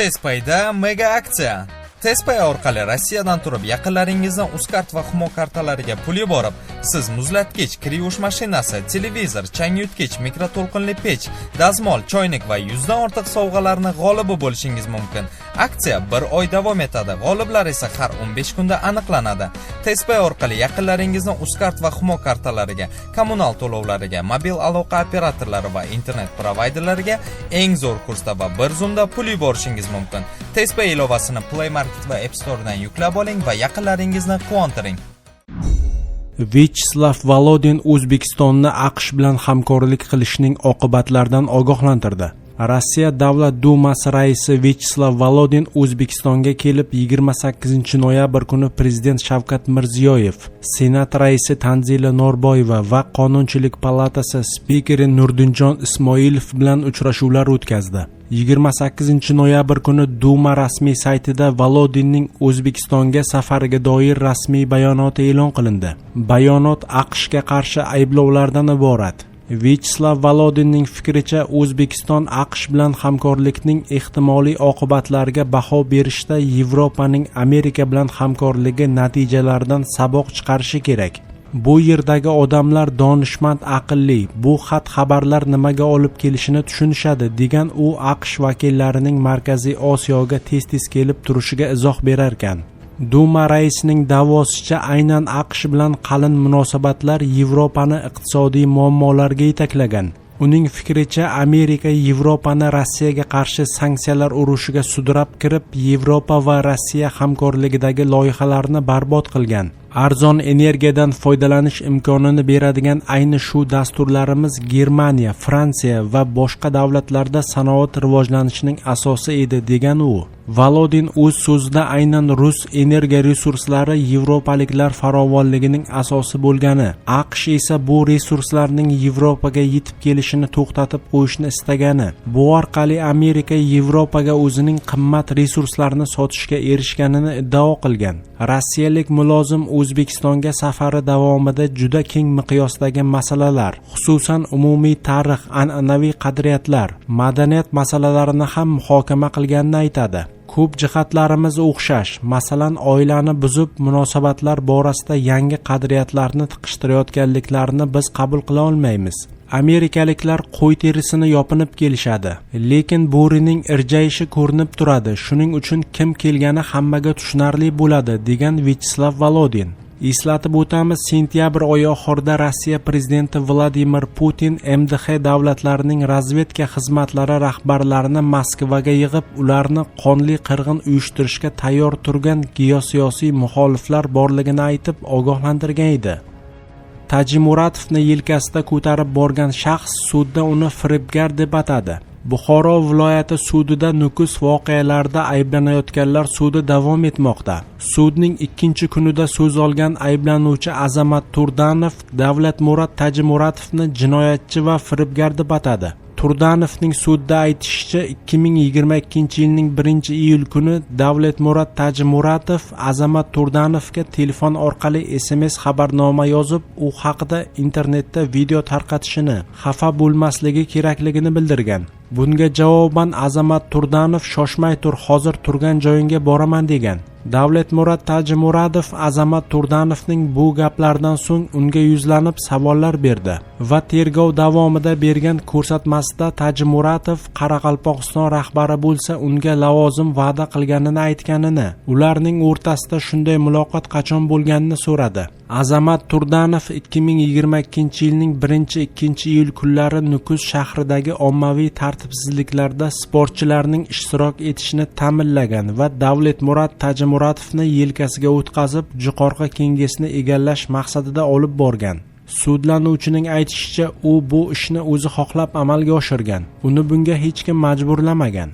TezPayda mega aksiya. TezPay orqali Rossiyadan turib yaqinlaringizni Uzcard va Humo kartalariga pul yuborib, siz muzlatkich, kir yuvish mashinasi, televizor, changyutgich, mikroto'lqinli pech, dazmol, choynak va 100 dan ortiq sovg'alarni g'olibi bo'lishingiz mumkin. Aksiya bir oy davom etadi. G'oliblar esa har 15 kunda aniqlanadi. TezPay orqali yaqinlaringizni Uzcard va Humo kartalariga, kommunal to'lovlariga, mobil aloqa operatorlari va internet provayderlariga eng zo'r kursda va bir zumda pul yuborishingiz mumkin. TezPay ilovasini Play Market va App Store'dan yuklab oling va yaqinlaringizni quvontiring. Vyacheslav Volodin O'zbekistonni AQSh bilan hamkorlik qilishning oqibatlaridan ogohlantirdi. Rossiya Davlat Dumasi raisi Vyacheslav Volodin O'zbekistonga kelib, 28-noyabr kuni Prezident Shavkat Mirziyoyev, Senat raisi Tanzila Norboyeva va Qonunchilik palatasi spikeri Nurdinjon Ismoilov bilan uchrashuvlar o'tkazdi. 28 noyabr kuni Duma rasmiy saytida Volodinning O'zbekistonga safariga doir rasmiy bayonoti e'lon qilindi. Bayonot AQShga qarshi ayblovlardan iborat. Vyacheslav Volodinning fikricha, O'zbekiston AQSh bilan hamkorlikning ehtimoliy oqibatlariga baho berishda Yevropaning Amerika bilan hamkorligi natijalaridan saboq chiqarishi kerak. Bu yerdagi odamlar donishmand, aqlli, bu xat xabarlar nimaga olib kelishini tushunishadi, degan u AQSh vakillarining Markaziy Osiyoga tez-tez kelib turishiga izoh berarkan. Duma raisining da'vosicha, aynan AQSh bilan qalin munosabatlar Yevropani iqtisodiy muammolarga yetaklagan. Uning fikricha, Amerika Yevropani Rossiyaga qarshi sanksiyalar urushiga sudrab kirib, Yevropa va Rossiya hamkorligidagi loyihalarni barbod qilgan. Arzon energiyadan foydalanish imkonini beradigan ayni shu dasturlarimiz Germaniya, Fransiya va boshqa davlatlarda sanoat rivojlanishining asosi edi, degan u. Volodin o'z so'zida aynan rus energoresurslari yevropaliklar farovonligining asosi bo'lgani, AQSh esa bu resurslarning Yevropaga yetib kelishini to'xtatib qo'yishni istagani, bu orqali Amerika Yevropaga o'zining qimmat resurslarini sotishga erishganini iddao qilgan. Rossiyalik mulozim O'zbekistonga safari davomida juda keng miqyosdagi masalalar, xususan, umumiy tarix, an'anaviy qadriyatlar, madaniyat masalalarini ham muhokama qilganini aytadi. Ko'p jihatlarimiz o'xshash, masalan, oilani buzib, munosabatlar borasida yangi qadriyatlarni tiqishtirayotganliklarini biz qabul qila olmaymiz. Amerikaliklar qo'y terisini yopinib kelishadi, lekin bo'rining irjayishi ko'rinib turadi, shuning uchun kim kelgani hammaga tushunarli bo'ladi, degan Vyacheslav Volodin. Eslatib o'tamiz, sentyabr oyi oxirida Rossiya prezidenti Vladimir Putin MDH davlatlarining razvedka xizmatlari rahbarlarini Moskvaga yig'ib, ularni qonli qirg'in uyushtirishga tayyor turgan geosiyosiy muxoliflar borligini aytib ogohlantirgan edi. Tajimuratovni yelkasida ko'tarib borgan shaxs sudda uni firibgar deb atadi. Buxoro viloyati sudida Nukus voqealarida ayblanayotganlar sudi davom etmoqda. Sudning ikkinchi kunida so'z olgan ayblanuvchi Azamat Turdanov Davlatmurod Tajimuratovni jinoyatchi va firibgar deb atadi. Turdanovning sudda aytishicha, 2022-yilning 1-iyul kuni Davlatmurod Tajimuratov Azamat Turdanovga telefon orqali SMS xabarnoma yozib, u haqida internetda video tarqatishini, xafa bo'lmasligi kerakligini bildirgan. Bunga javoban Azamat Turdanov "Shoshmay tur, hozir turgan joyingga boraman", degan. Davlatmurod Tajimuradov Azamat Turdanovning bu gaplaridan so'ng unga yuzlanib savollar berdi va tergov davomida bergan ko'rsatmasida Tajimuratov Qoraqalpog'iston rahbari bo'lsa, unga lavozim va'da qilganini aytganini, ularning o'rtasida shunday muloqot qachon bo'lganini so'radi. Azamat Turdanov 2022-yilning 1-2-iyul kunlari Nukus shahridagi ommaviy tartibsizliklarda sportchilarning ishtirok etishini ta'minlagan va Davletmurod Tajimuratovni yelkasiga o'tqazib, Jo'qorg'i Kengesni egallash maqsadida olib borgan. Sudlanuvchining aytishicha, u bu ishni o'zi xohlab amalga oshirgan, uni bunga hech kim majburlamagan.